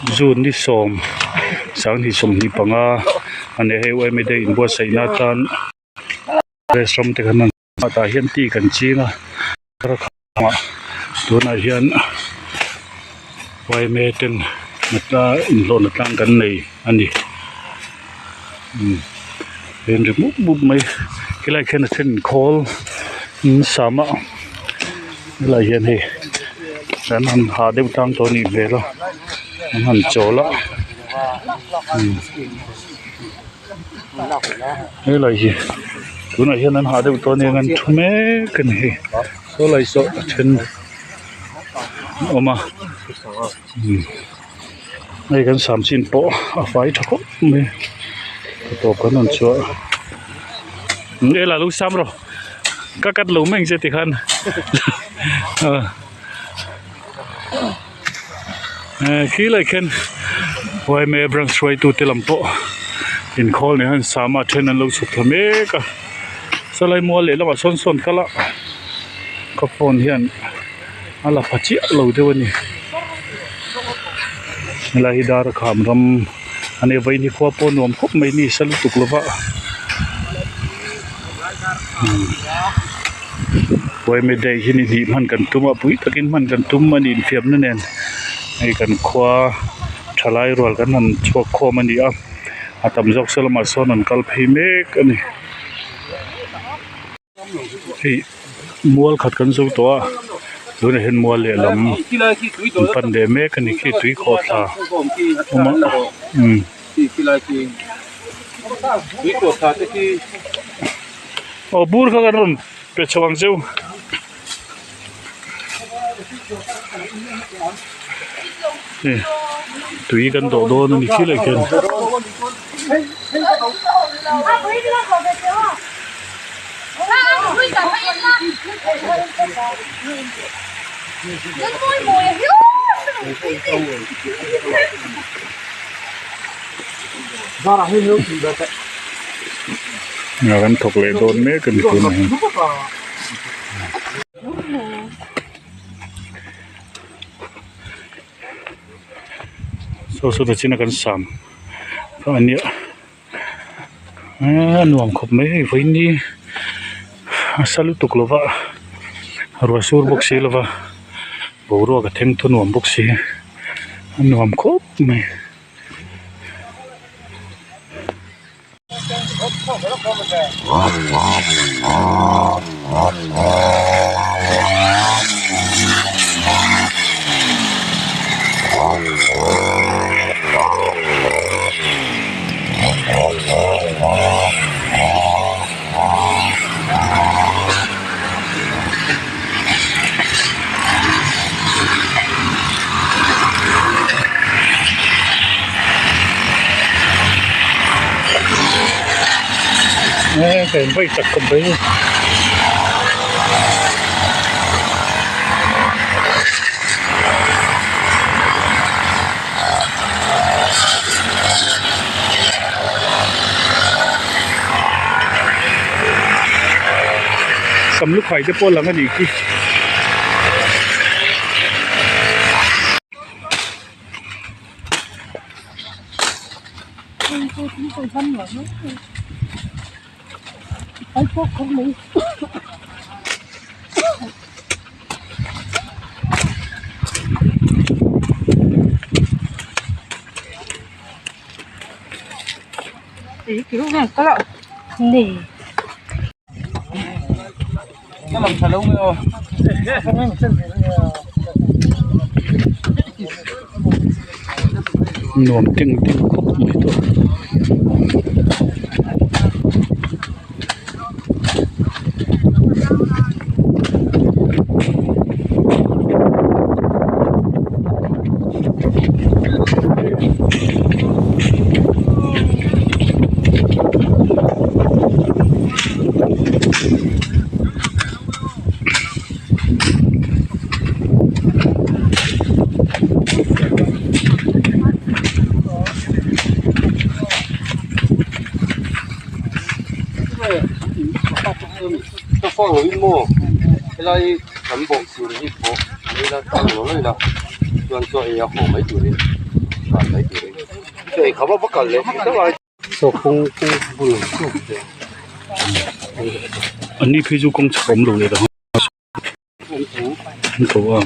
June ni sawm sanghnih sawmhnih panga a ni a hei yma day inbuatsaihna atan restaurant te khan an tah hian tea kan ching a tunah hian yma ten inhlawhna tlang kan nei a ni umm ri mup mup mai helaiah khian a then khawl in sam a helaiah hian hei an han hah deuh tlang tawh a nih hmel a an han chawl a umm helai hi tunah hian an hah deuh tawh a nia an thu mek a ni hei saw lai saw a then a awm a umm. Hei kan sam chin pawh a fai tha khawp mai a tawp kan rawn chhuah a ela lo sam rawh ka cut lo mai ang che tikhan eh khi lai khian yma branch hruaitu te lam pawh inkhawl nen hian sam a then an lo chhuk thla mek a sawlai mual lehlamah sawn sawn kal a ka phone hian. A la pha chiah lo deuh a ni helai hi dar a kham ram a nia vawiin hi khua pawh nuam khawp mai ni sa lutuk lo va yma day hi ni hnih hman kan tum a pui takin hman kan tum a ni infiamna nen hei kan khua thalai rual kan han chhuak khawm a ni a a tam zawk saw lamah sawn an kal phei mek a ni. Hei mual khat kan zo tawh a tunah hian mual lehlam an pan leh mek a ni khi tui khawhthla awm a umm. Aw bur kha kan rawn pe chho ang cheu. Tui kan dawh dawn a ni khi leh khian. Kan thawk leh dawn mek a ni tunah hian. Saw saw ta chin a kan sam kha a nia a nuam khawp mai hei vawiin hi a sa lutuk lo va ruah sur bawk si lo va boruak a theng thu nuam bawk si a nuam khawp mai. Ka in vawi chak khawp mai sam lukhai te pawh a lang a nih khi. Nuam teng teng khawp mai tawh. An ni phei chu kawng chhak a awm lo leh ta an ko a.